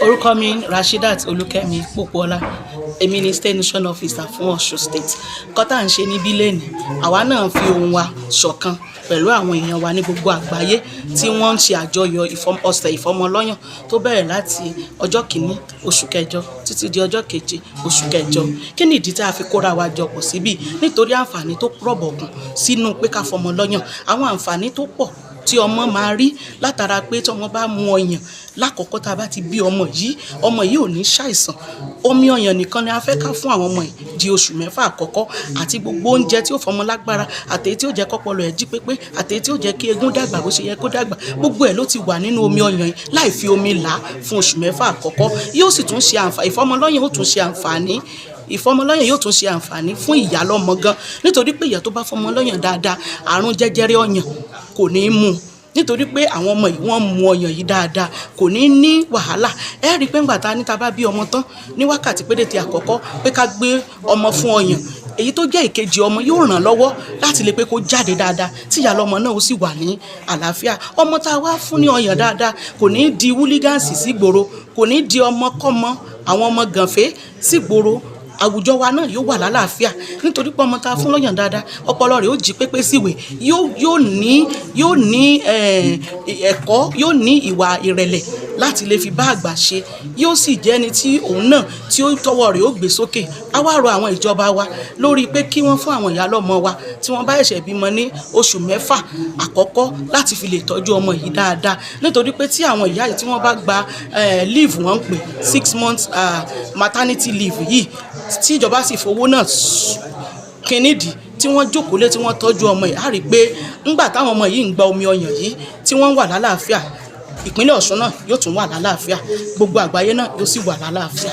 Orúkọ mi, Rasheedat Olúkẹ́mi Pópóọlá. Èmi ni State Nutrition Officer fún Ọ̀ṣun State. Nǹkan tá à ń ṣe níbí lẹ́nìí, àwa náà fi ohùn wa ṣọ̀kan pẹ̀lú àwọn èèyàn wa ní gbogbo àgbáyé tí wọ́n ń ṣe àjọyọ̀ ọ̀sẹ̀ ìfọmọlọ́yàn tó bẹ̀rẹ̀ láti ọjọ́ 1 oṣù kẹjọ títí di ọjọ́ 7 oṣù kẹjọ. Kí ni ìdí tí a fi kóra wa jọ pọ̀ síbí? Nítorí àǹfààní tó rọ̀bọ̀kún sínú pé ká fọmọ lọ́yàn, àwọn àǹfààní tó pọ̀ tí ọmọ máa rí látara pé tí ọmọ bá mu ọyàn lákọ̀ọ́kọ́ tá a bá ti bí ọmọ yìí, ọmọ yìí ò ní ṣàìsàn. Omi ọyàn nìkan ni a fẹ́ ká fún àwọn ọmọ yìí di oṣù 6 àkọ́kọ́, àti gbogbo oúnjẹ tí ó fọmọ lágbára, àtèyí tí ó jẹ́ kọ́pọlọ ẹ̀ jí pépé, àtèyí tí ó jẹ́ kí eegun dàgbà bó ṣe yẹ kó dàgbà, gbogbo ẹ̀ ló ti wà nínú omi ọyàn yìí láì fi omi là á fún oṣù 6 àkọ́kọ́. Yóò sì tún ṣe àǹfààní, ìfọmọlọ́yàn ó tún ṣe àǹfààní, ìfọmọlọ́yàn yóò tún ṣe àǹfààní fún ìyá lọ́mọ gan, nítorí pé ìyá tó bá fọmọ lọ́yàn dáadáa, àrùn jẹjẹrẹ ọyàn kò ní í mú, nítorí pé àwọn ọmọ yìí, wọ́n mu ọyàn yìí dáadáa, kò ní ní wàhálà. Ẹ rí i pé ńgbà tá a ní ta bá bí ọmọ tán, ní wákàtí péréte àkọ́kọ́ pé ká gbé ọmọ fún ọyàn, èyí tó jẹ́ ìkejì ọmọ yóò ràn lọ́wọ́ láti lè pé kó jáde dáadáa, tí ìyá lọ́mọ náà ó sì wà ní àlàáfíà. Ọmọ tá a wá fún ní ọyàn dáadáa kò ní di hooligans sígboro, kò ní di ọmọkọ́mọ, àwọn ọmọ gànfẹ́ sígboro. Àwùjọ wa náà yóò wà lálàáfíà, nítorí pé ọmọ tá a fún lọ́yàn dáadáa, ọpọlọ rẹ̀ ó jí pépé síwèé, yóò ní ẹ̀kọ́, yóò ní ìwà ìrẹ̀lẹ̀ láti lè fi bá àgbà ṣe, yóò sì jẹ́ ẹni tí òun náà tí ó tọwọ́ rẹ̀ ó gbé sókè. A wá rọ àwọn ìjọba wa lórí pé kí wọ́n fún àwọn ìyá lọ́mọ wa tí wọ́n bá ṣẹ̀ṣẹ̀ bímọ ní oṣù 6 àkọ́kọ́ láti fi lè tọ́jú ọmọ yìí dáadáa, nítorí pé tí àwọn ìyá yìí tí wọ́n bá gba leave, wọ́n ń pè 6 months maternity leave yìí, tí ìjọba sì fowó náà kínídìí, tí wọ́n jókòó lé, tí wọ́n tọ́jú ọmọ yìí, á rí i pé ńgbà táwọn ọmọ yìí ń gba omi ọyàn yìí, tí wọ́n wà lálàáfíà, ìpínlẹ̀ Ọ̀ṣun náà yóò tún wà lálàáfíà, gbogbo àgbáyé náà yóò sì wà lálàáfíà.